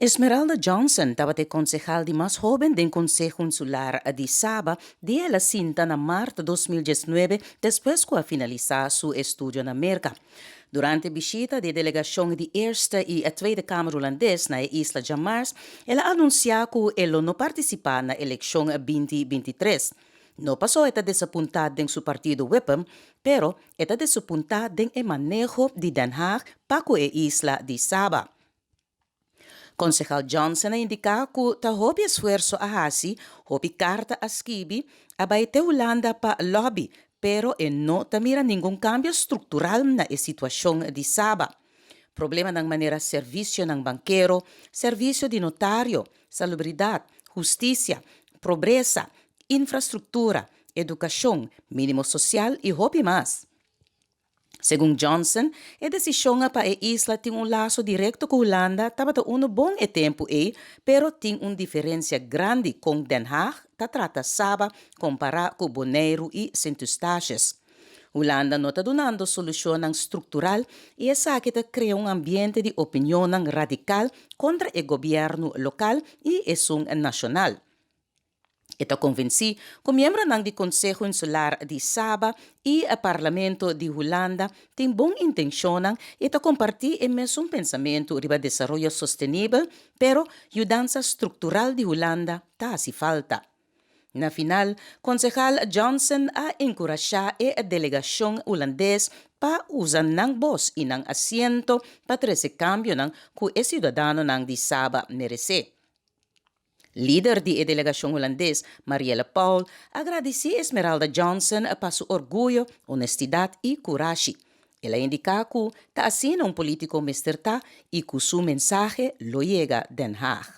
Esmeralda Johnson tabata e konsehal di mas hóben den Konseho Insular di Saba di el a sinta na mart 2019 despues ku a finalisá su estudio na Merka. Durante bishita di e delegashon di Eerste i Tweede Kamer Hulandes na e isla djamars, el a anunsiá ku e lo no partisipá na elekshon 2023. No paso e ta desapuntá den su partido Wipm, pero e ta desapuntá den e maneho di Den Haag pa ku e isla di Saba. Konsehal Johnson a indiká ku ta hopi esfuerso a hasi, hopi karta a skibi, a bai te Hulanda pa lòbi, pero e no ta mira ningun kambio struktural na e situashon di Saba. Problemanan manera servisionan bankero, servisio di notario, salubridat, hustisia, pobresa, infrastruktura, edukashon, mínimo sosial i hopi mas. Segun Johnson, e desishon pa e isla tin un laso direkto ku Hulanda tabata unu bon e tempu ei, pero tin un diferensia grandi kon Den Haag ta trata Saba kompará ku Boneiru i Sint Eustatius. Hulanda no ta dunando solushonnan struktural i esaki ta krea un ambiente di opinionnan radikal kontra e gobièrnu lokal i esun nashonal. E ta konvensí ku miembronan di Konseho Insular di Saba i e Parlamento di Hulanda tin bon intenshonnan i ta kompartí e mesun pensamentu riba desaroyo sostenibel, pero yudansa struktural di Hulanda ta hasi falta. Na final, Konsehal Johnson a enkurashá e delegashon hulandes pa usa nan bos i nan asiento pa trese kambionan ku e siudadanonan di Saba meresé. Lider di e delegashon hulandes, Marielle Paul, a gradisí Esmeralda Johnson pa su orguyo, honestidat i kurashi. El a indiká ku ta asina un polítiko mester ta i ku su mensahe lo yega Den Haag.